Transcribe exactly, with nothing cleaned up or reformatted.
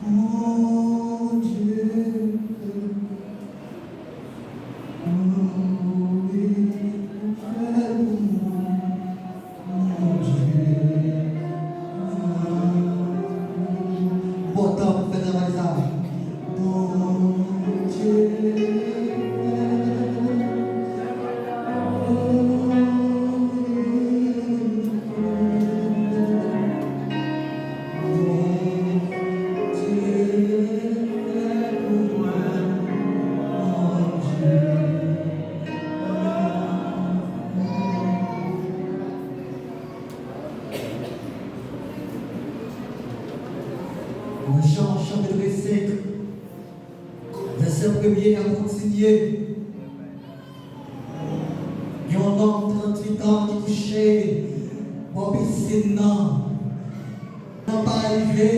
Mon Dieu, oh oui, fais pour moi, mon Dieu. Bon tan pou fè travay sa. Mon Dieu, fais pour moi. Nan Jan chapit senk, vèsè premye a kontinye. Yon nonm tranntuit an ki kouche bò pisin nan. Nan pa rive,